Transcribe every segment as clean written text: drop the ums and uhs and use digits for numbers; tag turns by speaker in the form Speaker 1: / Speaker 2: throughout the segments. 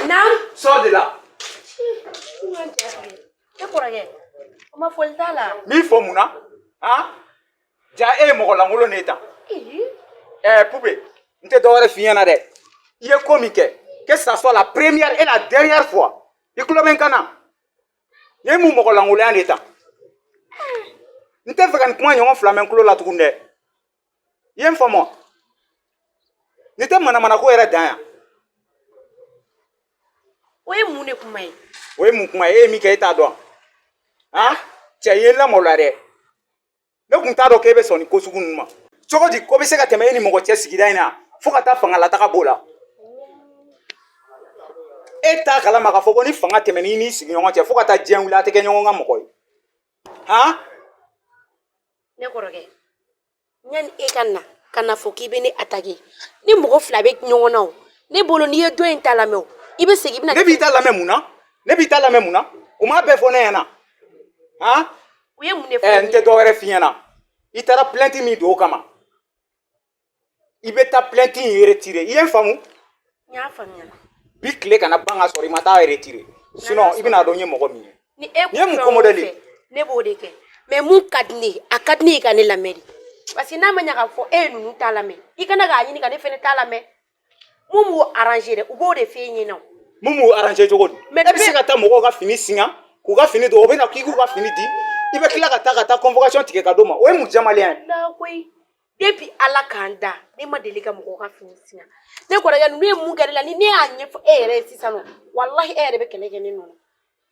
Speaker 1: Naam.
Speaker 2: Sors de là.
Speaker 1: E kɔrɔkɛ, o ma foli t'a la.
Speaker 2: N b'i fo mun na? Han? Ja e ye mɔgɔ lankolon de ye tan. Ɛɛ Poupé, n tɛ dɔwɛrɛ f'i ɲɛna dɛ. I ye ko min kɛ, que ça soit la première et la dernière fois. I tulo bɛ n kan na. Nin ye mun mɔgɔ lankolonya de ye tan? N tɛ fɛ ka nin kuma ɲɔgɔn fila mɛn n tulo la tuguni dɛ. I ye n faamu wa? Nin tɛ manamanako yɛrɛ dan yan.
Speaker 1: O ye mun de kuma ye?
Speaker 2: O ye mun kuma ye? E ye min kɛ e t'a dɔn? Han? Cɛ i ye n lamaloya dɛ. Ne kun t'a dɔn k'e bɛ sɔn nin ko sugu ninnu ma. Cogo di ko bɛ se ka tɛmɛ e ni mɔgɔ cɛ sigida in na fo ka taa fangalataga b'o la? E t'a kalama k'a fɔ ko ni fanga tɛmɛn'i n'i sigiɲɔgɔn cɛ fo ka taa diɲɛ wuli a tɛ kɛ ɲɔgɔn ka mɔgɔ ye. Han?
Speaker 1: Ne kɔrɔkɛ, yanni e ka na ka na fɔ k'i bɛ ne attaquer, ni mɔgɔ fila bɛ ɲɔgɔn na o, ne bolo n'i ye dɔ in ta lamɛn o, i bɛ segin i bɛna.
Speaker 2: Ne b'i ta lamɛn mun na? Ne b'i ta lamɛn mun na? U m'a bɛɛ fɔ ne ɲɛna. Han?
Speaker 1: U ye mun de fɔ?
Speaker 2: Ɛ n tɛ dɔwɛrɛ f'i ɲɛna. I taara plainte min don o kama, i bɛ taa plainte in retirer. I ye n faamu?
Speaker 1: N y'a faamuya.
Speaker 2: Bi tile kana ban ka sɔrɔ i ma taa retirer. Sinon i bɛna dɔn n ye mɔgɔ min ye.
Speaker 1: Ni e
Speaker 2: Nin ye mun
Speaker 1: ko
Speaker 2: ko
Speaker 1: fɛn o
Speaker 2: modèle ye?
Speaker 1: fɛn, ne b'o de kɛ. Mais mun ka di ne ye, a ka di ne ye ka ne lamɛn de. Parce que n'a ma ɲɛ k'a fɔ e ye ninnu ta lamɛn, i kana k'a ɲini ka ne fɛnɛ ta lamɛn. Mun b'u arranger dɛ, u b'o de f'e ɲɛna o.
Speaker 2: Mun b'u arranger cogo di?
Speaker 1: Mais
Speaker 2: E bɛ se ka taa mɔgɔw ka fini singa k'u ka fini don, o bɛ na k'i k'u ka fini di, i bɛ tila ka taa convocation tigɛ ka d'o ma. O ye mun jamalenya ye?
Speaker 1: La koyi, depuis Ala k'an da, ne ma deli ka mɔgɔw ka fini singa. Ne kɔrɔkɛ, ninnu ye mun kɛ ne la, ni ne y'a ɲɛfɔ e yɛrɛ ye sisan nɔ, walahi e yɛrɛ bɛ kɛlɛ kɛ ne nɔ na.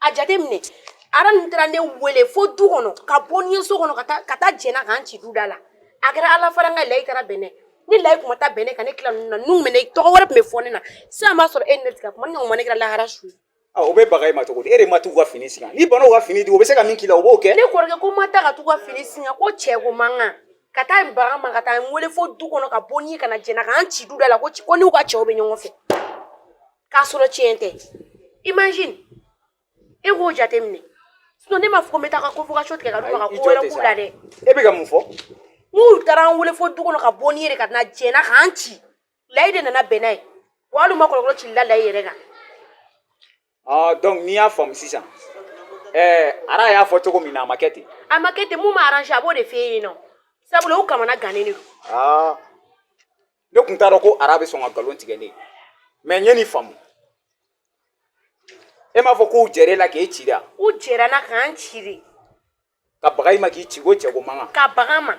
Speaker 1: A jateminɛ, ara ninnu taara ne wele fo du kɔnɔ ka bɔ ni ye so kɔnɔ ka taa jɛnna k'an ci du da la. A kɛra Ala fara n ka layi taara bɛnɛ ni layi kun ma taa bɛnɛ ka ne tila ninnu na, ninnu minɛ tɔgɔ wɛrɛ tun bɛ fɔ ne na sisan. B'a sɔrɔ e ni ne tɛ ka kuma, ni ɲɔgɔn ma ne kɛra lahara su ye.
Speaker 2: Ah, o bɛ baga e ma cogo di? E de ma t'u ka fini singa. N'i banna u ka fini di, o bɛ se ka min k'i la, o b'o kɛ.
Speaker 1: Ne kɔrɔkɛ, ko ma taa ka t'u ka fini singa, ko cɛ ko man kan ka taa baga ma ka taa n wele fo du kɔnɔ ka bɔ ni ye ka na jɛnna k'an ci du da la, ko n'u ka cɛw bɛ ɲɔgɔn fɛ k'a sɔrɔ tiɲɛ tɛ. Imagine, e k'o jateminɛ. Sinon ne m'a fɔ ko n bɛ taa ka convocation tigɛ ka d'u ma ka
Speaker 2: Ayi, i
Speaker 1: ko
Speaker 2: jɔ
Speaker 1: wɛrɛ
Speaker 2: tɛ
Speaker 1: k'u
Speaker 2: sa.
Speaker 1: la dɛ.
Speaker 2: E bɛ ka mun fɔ?
Speaker 1: N'u taara an wele fo du kɔnɔ ka bɔ ni ye de ka na jɛnna k'an ci, layi de nana bɛn n'a ye wa hali u ma kɔlɔlɔ ci la layi yɛrɛ kan.
Speaker 2: Ah, donc n'i y'a faamu sisan, ɛɛ ara y'a fɔ cogo min na, a ma kɛ ten.
Speaker 1: A ma kɛ ten. Mun ma arranger, a b'o de f'e yen nɔ, sabula u kamana gannen de don.
Speaker 2: Ah, ne kun t'a dɔn ko ara bɛ sɔn ka nkalon tigɛ ne ye, mais n ye nin faamu. E m'a fɔ k'u jɛr'e la k'e ci de wa?
Speaker 1: U jɛra n na k'an ci de.
Speaker 2: Ka baga i ma k'i ci ko cɛ ko man kan.
Speaker 1: Ka bagan ma.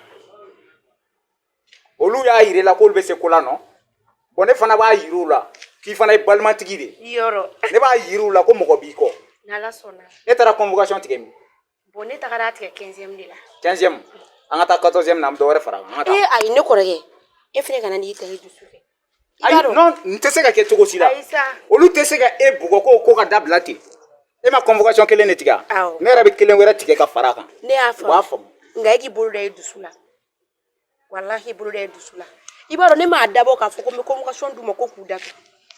Speaker 2: Olu y'a yir'e la k'olu bɛ se ko la nɔ. Bon, ne fana b'a yir'u la k'i fana ye balimatigi de ye.
Speaker 1: Yɔrɔ.
Speaker 2: Ne b'a yir'u la ko mɔgɔ b'i kɔ.
Speaker 1: N'Ala sɔnna.
Speaker 2: E taara convocation tigɛ min?
Speaker 1: Bon, ne tagara a tigɛ 15e de la.
Speaker 2: 15e, an ka taa 14e na, an bɛ dɔ wɛrɛ fara a kan, an ka
Speaker 1: Ee
Speaker 2: taa.
Speaker 1: ayi, ne kɔrɔkɛ, e fɛnɛ kana n'i ta i dusu fɛ. I
Speaker 2: Ayi
Speaker 1: b'a dɔn.
Speaker 2: Non, nin tɛ se ka kɛ cogo si la.
Speaker 1: Ayi sa.
Speaker 2: Olu tɛ se ka e bugɔ ko ko ka dabila ten. E ma convocation kelen de tigɛ wa?
Speaker 1: Awɔ.
Speaker 2: Ne yɛrɛ bɛ kelen wɛrɛ tigɛ ka fara a kan.
Speaker 1: Ne y'a
Speaker 2: U b'a
Speaker 1: faamu.
Speaker 2: faamu.
Speaker 1: Nka e k'i bolo da i dusu la, walahi i bolo da i dusu la. I b'a dɔn, ne m'a dabɔ k'a fɔ ko n bɛ convocation d'u ma ko k'u datugu,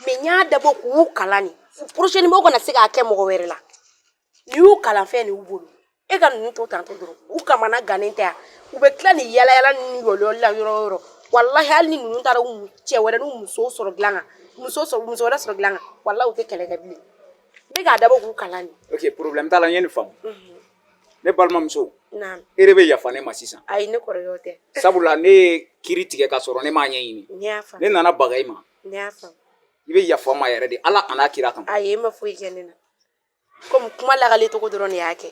Speaker 1: mais n y'a dabɔ k'u kalan nin prochainement u kana se k'a kɛ mɔgɔ wɛrɛ la. Nin y'u kalan fɛn de y'u bolo. E ka ninnu to tantɔ dɔrɔn, u kamana gannen tɛ yan, u bɛ tila nin yala yala ni yɔliyɔli la yɔrɔ o yɔrɔ. Walahi hali ni ninnu taara u cɛ wɛrɛ n'u muso sɔrɔ dilan kan, muso sɔrɔ muso wɛrɛ sɔrɔ dilan kan, walahi u tɛ kɛlɛ kɛ bilen. N bɛ k'a dabɔ k'u kalan nin.
Speaker 2: Ok, problème t'a la, n ye nin faamu. Ne balimamuso,
Speaker 1: Naam.
Speaker 2: e de bɛ yafa ne ma sisan.
Speaker 1: Ayi, ne kɔrɔkɛ, o tɛ.
Speaker 2: Sabula ne ye kiiri tigɛ ka sɔrɔ ne m'a ɲɛɲini.
Speaker 1: Ne y'a faamu.
Speaker 2: Ne nana baga i ma.
Speaker 1: Ne y'a faamu.
Speaker 2: I bɛ yafa n ma yɛrɛ de, Ala a n'a kira kama.
Speaker 1: Ayi, e ma foyi kɛ ne na, komi kuma lakale cogo dɔrɔn de y'a kɛ.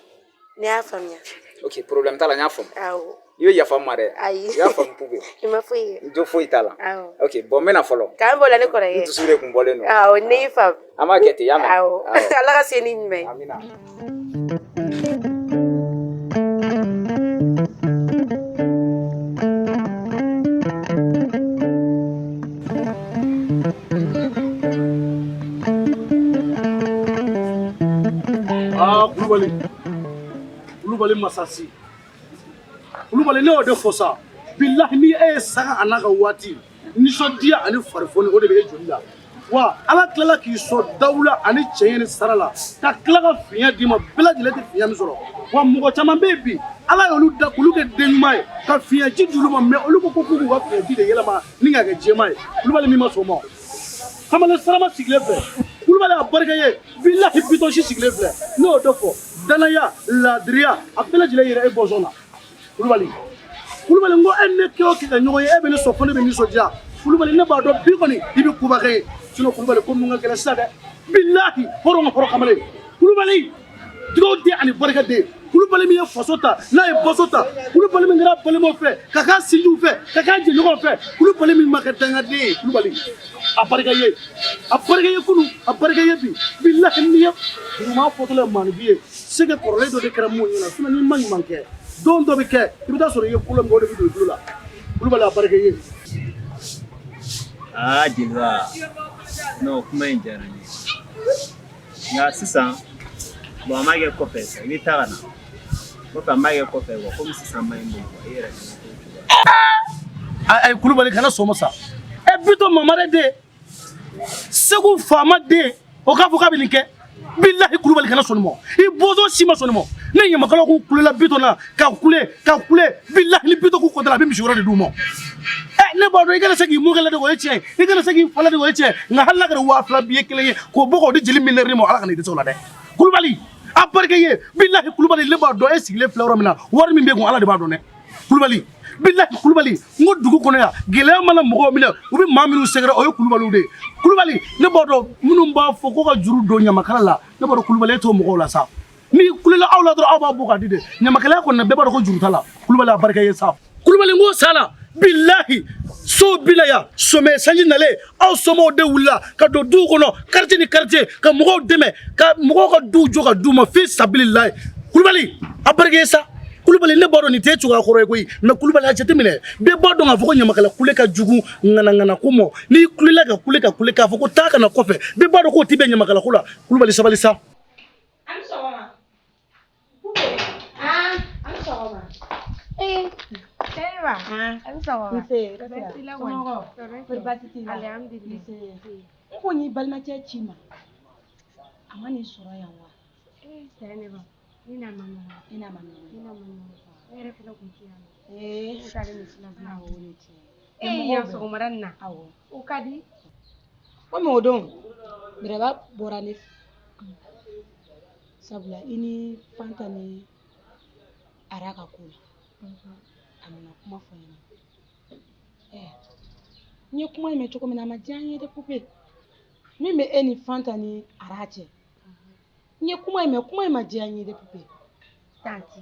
Speaker 1: Ne y'a faamuya.
Speaker 2: Ok, problème t'a la, n y'a faamu.
Speaker 1: Awɔ.
Speaker 2: I bɛ yafa n ma dɛ.
Speaker 1: Ayi.
Speaker 2: I y'a faamu, Poupée?
Speaker 1: I ma foyi kɛ.
Speaker 2: N jo foyi t'a la.
Speaker 1: Awɔ.
Speaker 2: Ok, bon, n bɛ na fɔlɔ.
Speaker 1: K'an bɔ la, ne
Speaker 2: N
Speaker 1: kɔrɔkɛ.
Speaker 2: dusu de kun bɔlen don.
Speaker 1: Awɔ, ne y'i faamu.
Speaker 2: An b'a kɛ ten, i y'a mɛn?
Speaker 1: Awɔ. Ala ka se ni ɲuman ye.
Speaker 2: Amina.
Speaker 3: Aa, Kulubali, Kulubali, masasi Kulubali, ne y'o de fɔ sa. Bilahi, ni e ye saga a n'a ka waati Nisɔndiya ani farifoni o de bɛ e joli la. Wa ala tilala k'i sɔn dawula ani cɛɲɛ ni sara la ka tila ka fiɲɛ d'i ma bɛɛ lajɛlen tɛ fiɲɛ min sɔrɔ. Wa mɔgɔ caman bɛ yen bi ala y'olu da k'olu kɛ den ɲuman ye ka fiɲɛ ji d'olu ma, mais olu ko ko k'u ka fiɲɛ ji de yɛlɛma ni k'a kɛ jɛman ye. Kulubali min ma sɔn o ma, kamalen sarama sigilen filɛ. Kulubali a barika ye bilahi bitɔn si sigilen filɛ. Ne y'o de fɔ, danaya laadiriya a bɛɛ lajɛlen yɛrɛ e bɔnsɔn na. Kulubali, Kulubali, n ko e ne kɛ o kɛ ka ɲɔgɔn ye, e bɛ ne sɔn fo ne bɛ nisɔndiya. Kulubali, ne b'a dɔn bi kɔni i bɛ koba kɛ ye. Sinon Kulubali, ko mun ka gɛlɛn sisan dɛ, bilahi hɔrɔn ka hɔrɔn kamalen. Kulubali dugawu den ani barika den. Kulubali min ye faso ta n'a ye baso ta, Kulubali min kɛra balimaw fɛ ka k'a sinjiw fɛ ka k'a jɛɲɔgɔnw fɛ, Kulubali min ma kɛ dangaden ye. Kulubali a barika ye, a barika ye kunu, a barika ye bi. Bilahi n'i ye ɲuman fɔtɔla ye maaninfin ye, se kɛ kɔrɔlen dɔ de kɛra mun ɲɛna. Sinon n'i ma ɲuman kɛ, don dɔ bɛ kɛ i bɛ taa sɔrɔ i ye ko la mɔgɔ de bɛ don i tulo la. Kulubali a barika ye.
Speaker 4: Aa jeliba, non, kuma in diyara n ye, nka sisan bon, an b'a kɛ kɔfɛ sa. I bɛ taa ka na kɔfɛ, an b'a kɛ kɔfɛ quoi, komi sisan ma ɲi bolo quoi, i yɛrɛ fana t'o cogoya.
Speaker 3: Ayi Kulubali, kana sɔn o ma sa. E Bitɔn mamare den, Segu faama den, o k'a fɔ k'a bɛ nin kɛ. Bilahi Kulubali, kana sɔn nin ma. I bɔnsɔn si ma sɔn nin ma. Ne ɲamakalaw k'u kulela Bitɔn na ka kule ka kule. Bilahi ni Bitɔn k'u kɔntara, a bɛ misi wɛrɛ de d'u ma. Ɛ ne b'a dɔn i kana se k'i mɔkɛ ladege, o ye tiɲɛ ye. I kana se k'i fa ladege, o ye tiɲɛ ye. Nka hali n'a kɛra 2000 biye kelen ye k'o bɔ k'o di jeli miliyɔn ma, ala kana i dɛsɛ o la dɛ. Kulubali a barika ye. Bilahi Kulubali, ne b'a dɔn e sigilen filɛ yɔrɔ min na, wari min bɛ kun, ala de b'a dɔn dɛ. Kulubali, bilahi Kulubali, n ko dugu kɔnɔ yan gɛlɛya mana mɔgɔw minɛ, u bɛ maa minnu sɛgɛrɛ, o ye Kulubaliw de ye. Kulubali, ne b'a dɔn minnu b'a fɔ ko ka juru don ɲamakala la, ne b'a dɔn Kulubali e t'o mɔgɔw la sa. N'i kulela aw la dɔrɔn, aw b'a bɔ k'a di de. Ɲamakalaya kɔni na, bɛɛ b'a dɔn ko juru t'a la. Kulubali a barika ye sa. Kulubali, n ko sa la, bilahi so bila yan, somɛ sanji nalen, aw somɔgɔw de wulila ka don duw kɔnɔ, quartier ni quartier, ka mɔgɔw dɛmɛ ka mɔgɔw ka duw jɔ ka d'u ma fi sabililahi. Kulubali a barika ye sa. Kulubali, ne b'a dɔn nin t'e cogoya kɔrɔ ye koyi, mais Kulubali a jateminɛ, bɛɛ b'a dɔn k'a fɔ ko ɲamakala kule ka jugu ŋanaŋana ko ma. N'i kulela ka kule ka kule k'a fɔ ko taa ka na kɔfɛ, bɛɛ b'a dɔn k'o ti bɛn ɲamakala ko la. Kulubali sabali sa.
Speaker 1: An sɔgɔma. Ah, an sɔgɔma. Eh,
Speaker 5: Sɛyiba.
Speaker 1: Ah,
Speaker 5: an sɔgɔma.
Speaker 1: Nse,
Speaker 5: Baasi la kɔni.
Speaker 1: somɔgɔw?
Speaker 5: Tɔɔrɔ
Speaker 1: Kɔri
Speaker 5: tɛ.
Speaker 1: baasi t'i la?
Speaker 5: Alihamudulila.
Speaker 1: Nse. N ko y'i balimakɛ ci ma. A ma n'i sɔrɔ yan wa?
Speaker 5: Eh, Sɛyiba. Ni n'a ma ɲɔgɔn.
Speaker 1: I n'a ma ɲɔgɔn.
Speaker 5: Ni n'a ma ɲɔgɔn. Ne yɛrɛ fɛnɛ kun ti yan nɔ.
Speaker 1: Ee.
Speaker 5: Ne taalen misi la.
Speaker 1: Awɔ, o de tiɲɛ.
Speaker 5: Eh, yan sɔgɔmada nin na.
Speaker 1: Awɔ.
Speaker 5: O ka di.
Speaker 1: Komi o don, Bɛrɛba bɔra ne fɛ. Sabula i ni Fanta ni Ara ka ko la. A nana kuma fɔ n ɲɛna. Ɛɛ, n ye kuma in mɛn cogo min na, a ma diya n ye dɛ Pupe. Min bɛ e ni Fanta ni Ara cɛ. N ye kuma in mɛn, kuma in ma diya n ye dɛ Pupe.
Speaker 5: Tanti,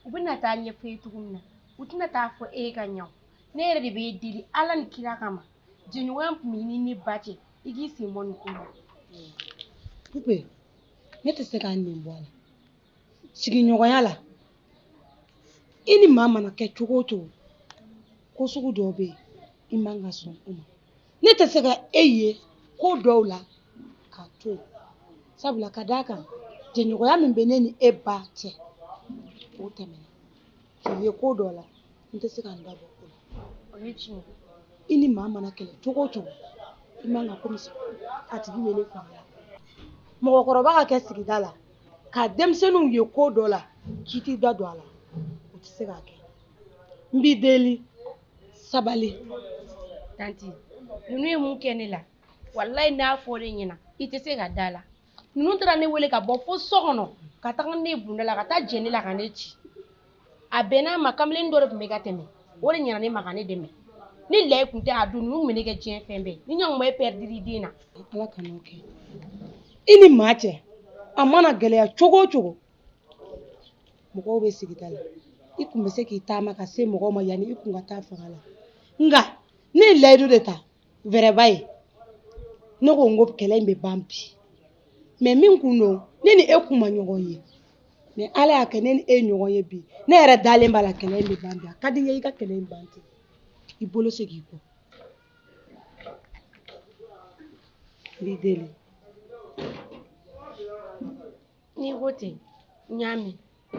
Speaker 5: u bɛna taa ɲɛfɔ e ye cogo min na, u tɛna taa fɔ e ye ka ɲɛ o. Ne yɛrɛ de b'e deli ala ni kira kama. Jɛɲɔgɔnya tun b'i ni ne ba cɛ, i k'i sen bɔ nin ko la.
Speaker 1: Pupe, ne tɛ se k'a nin bɔ a la. Sigiɲɔgɔnya la, i ni maa mana kɛ cogo o cogo, ko sugu dɔw bɛ yen, i man ka sɔn o ma. Ne tɛ se ka e ye ko dɔw la k'a to yen. Sabula ka d'a kan, jɛɲɔgɔnya min bɛ ne ni e ba cɛ, o tɛmɛna. K'i ye ko dɔ la, n tɛ se ka n da bɔ o la.
Speaker 5: O ye tiɲɛ ye.
Speaker 1: I ni maa mana kɛlɛ cogo o cogo, i man ka komi a tigi wele fanga la. Mɔgɔkɔrɔba ka kɛ sigida la, ka denmisɛnninw ye ko dɔ la, k'i t'i da don a la, o tɛ se k'a kɛ. N b'i deli, sabali.
Speaker 5: Tanti, ninnu ye mun kɛ ne la, walayi n'a fɔra e ɲɛna, i tɛ se ka da la. Ninnu taara ne wele ka bɔ fo so kɔnɔ, ka taga ne bulonda la, ka taa jɛ ne la ka ne ci. A bɛnn'a ma, kamalen dɔ de tun bɛ ka tɛmɛ, o de ɲɛna ne ma ka ne dɛmɛ. Ni layi tun tɛ a don, ninnu tun bɛ ne kɛ diɲɛ fɛn bɛɛ. Ni ɲɔgɔn e pɛridili den na.
Speaker 1: Ala kan'o kɛ. I ni maa cɛ, a mana gɛlɛya cogo o cogo, mɔgɔw bɛ sigida la. I kun bɛ se k'i taama ka se mɔgɔw ma yanni i kun ka taa fanga la. Nka ne ye layidu de ta Wɛrɛba ye. Ne ko n ko kɛlɛ in bɛ ban bi. Mais min kun don, ne ni e kun ma ɲɔgɔn ye. Mais ala y'a kɛ ne ni e ye ɲɔgɔn ye bi. Ne yɛrɛ dalen b'a la kɛlɛ in bɛ ban bi. A ka di n ye i ka kɛlɛ in ban ten. I bolo segin i kɔ. N b'i deli.
Speaker 5: N'i ko ten, n y'a mɛn.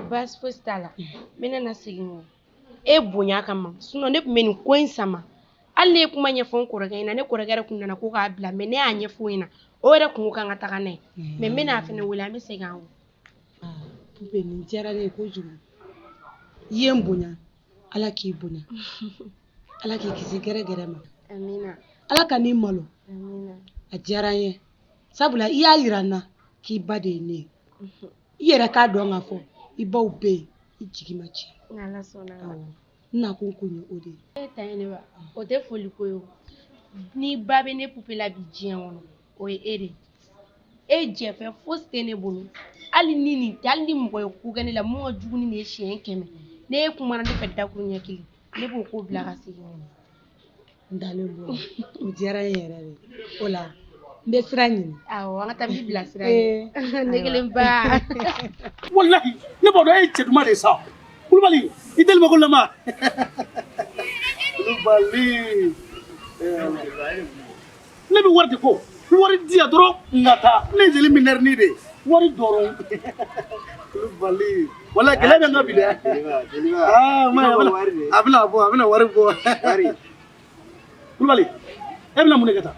Speaker 5: Baasi fosi t'a la. N bɛna na segin kɔ. E bonya kama, sinon ne tun bɛ nin ko in sama. Hali ne ye kuma ɲɛfɔ n kɔrɔkɛ ɲɛna, ne kɔrɔkɛ yɛrɛ kun nana ko k'a bila, mais ne y'a ɲɛfɔ o ɲɛna, o yɛrɛ kun ko k'an ka taga n'a ye. Mais n bɛna a fɛnɛ wele, an bɛ segin an kɔ.
Speaker 6: Pupe, nin diyara ne ye kojugu. I ye n bonya, Ala k'i bonya, Ala k'i kisi gɛrɛgɛrɛ ma.
Speaker 5: Amina.
Speaker 6: Ala ka n'i malo.
Speaker 5: Amina.
Speaker 6: A diyara n ye, sabula i y'a yira n na k'i ba de ye ne ye. I yɛrɛ k'a dɔn k'a fɔ i baw bɛ yen, i jigi ma ci.
Speaker 5: N'Ala sɔnna a ma.
Speaker 6: Awɔ, n nakun kun ye o de ye.
Speaker 5: E ta ye ne ba, o tɛ foli ko ye o. Ni ba bɛ ne Pupe la bi diɲɛ kɔnɔ, o ye e de ye. E jɛfɛn fosi tɛ ne bolo. Hali ni nin tɛ, hali ni mɔgɔ ye ko kɛ ne la mun ka jugu ni nin ye siɲɛ 100, ne e kumana ne fɛ dakuru ɲɛ kelen, ne b'o ko bila ka segin.
Speaker 6: N dalen b'o la, o diyara n ye yɛrɛ de. O la n bɛ sira ɲini.
Speaker 5: Awɔ, an ka taa, n b'i bila sira ɲini. Ne kelen ba.
Speaker 3: Walahi, ne b'a dɔn e ye cɛ duman de ye sa. Kulubali, i deli ma ko lama. Kulubali. Ne bɛ wari de ko. Wari di yan dɔrɔn n ka taa. Ne ye jeli minɛrini de ye. Wari dɔrɔn. Kulubali. Walahi, gɛlɛya bɛ n kan bi dɛ. Aa, ma a bɛna bɔ, a bɛna wari bɔ. Kulubali, e bɛna mun de kɛ tan?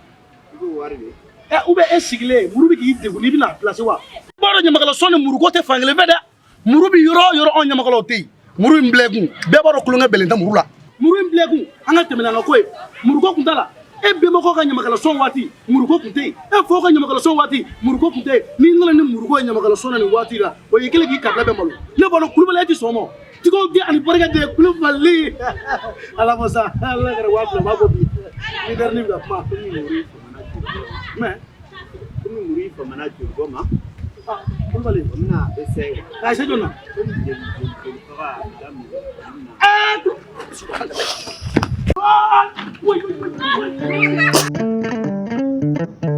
Speaker 3: Ɛ, ou bien e sigilen muru bɛ k'i degun n'i bɛna a placer wa? I b'a dɔn ɲamakala sɔn ni muruko tɛ fankelen fɛ dɛ. Muru bɛ yɔrɔ o yɔrɔ, anw ɲamakalaw tɛ yen. Muru in bila i kun, bɛɛ b'a dɔn kulonkɛ bɛlen tɛ muru la. Muru in bila i kun, an ka tɛmɛ n'an ka ko ye. Muruko kun t'a la. E bɛnbakɛw ka ɲamakala sɔn waati, muruko kun tɛ yen. E faw ka ɲamakala sɔn waati, muruko kun tɛ yen. N'i nana ni muruko ye ɲamakala sɔn na nin waati la, o y'i kɛlen k'i kabila bɛɛ malo. Ne b'a dɔn Kulubali, e tɛ sɔn o ma. Tigiw den ani barika den Kulubali. Ala ma sa, Ala kɛra 2000 b'a bɔ bi. Ni darinin bɛ ka kuma. Mais
Speaker 4: Komi muru in famana joli bɔ ma.
Speaker 3: Ah, Kulubali.
Speaker 4: O bɛna essayer quoi.
Speaker 3: K'a essayer jɔn na?
Speaker 4: Komi jeli jeli jeli faga a bɛ daminɛ.
Speaker 3: Ah! Ah! Oui, oui, oui, oui.